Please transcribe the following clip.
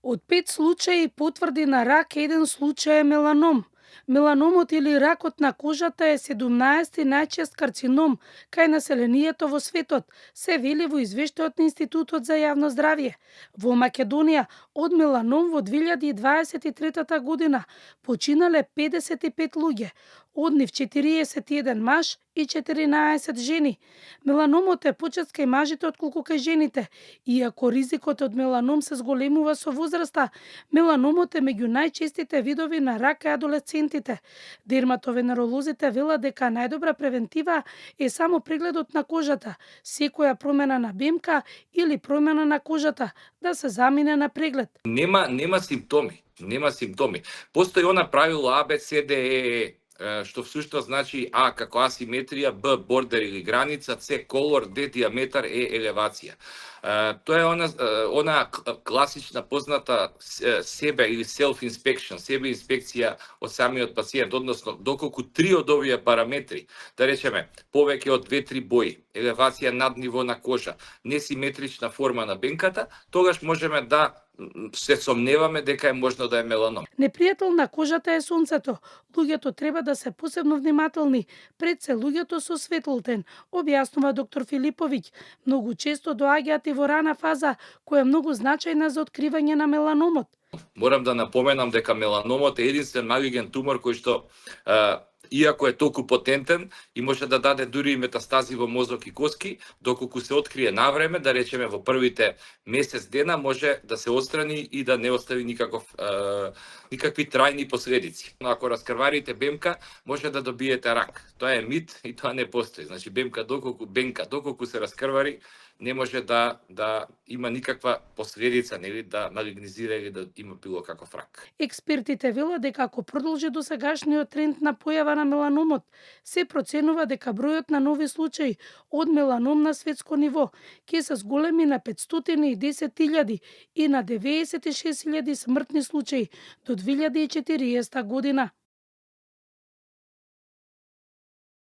Од 5 случаи потврди на рак, 1 случај е меланом. Меланомот или ракот на кожата е 17-ти најчест карцином кај населението во светот, се вели во извештајот на Институтот за јавно здравје. Во Македонија од меланом во 2023 година починале 55 луѓе, од нив 41 маж и 14 жени. Меланомот е почест кај мажите отколку кај жените. Иако ризикот од меланом се зголемува со возраста, меланомот е меѓу најчестите видови на рак кај адолесцентите. Дерматовенеролозите велат дека најдобра превентива е само прегледот на кожата, секоја промена на бемка или промена на кожата да се замине на преглед. Нема симптоми, Постои она правило А, Б, С, Д, Е, што всушност значи А како асиметрија, Б бордер или граница, С колор, Д диаметар, Е елевација. Тоа е она класична позната себе или self-inspection, себе инспекција од самиот пациент, односно доколку 3 од овие параметри, да речеме, повеќе од 2-3 бои, елевација над ниво на кожа, несиметрична форма на бенката, тогаш можеме да се сомневаме дека е можно да е меланом. Непријател на кожата е сонцето. Луѓето треба да се посебно внимателни пред се луѓето со светлтен, објаснува доктор Филиповиќ. Многу често доаѓаат и во рана фаза, која е многу значајна за откривање на меланомот. Морам да напоменам дека меланомот е единствен малиген тумор кој што иако е толку потентен и може да даде дури и метастази во мозок и коски, доколку се открие навреме, да речеме во првите месец дена, може да се отстрани и да не остави никакви трајни последици. Но ако раскрварите бемка, може да добиете рак. Тоа е мит и тоа не постои. Значи бемка доколку се раскрвари, не може да има никаква последица, нели, да малигнизира или да има било каков рак. Експертите велат дека ако продолжи досегашниот тренд на појава на меланомот, се проценува дека бројот на нови случаи од меланом на светско ниво ќе се зголеми на 510.000 и на 96.000 смртни случаи до 2040 година.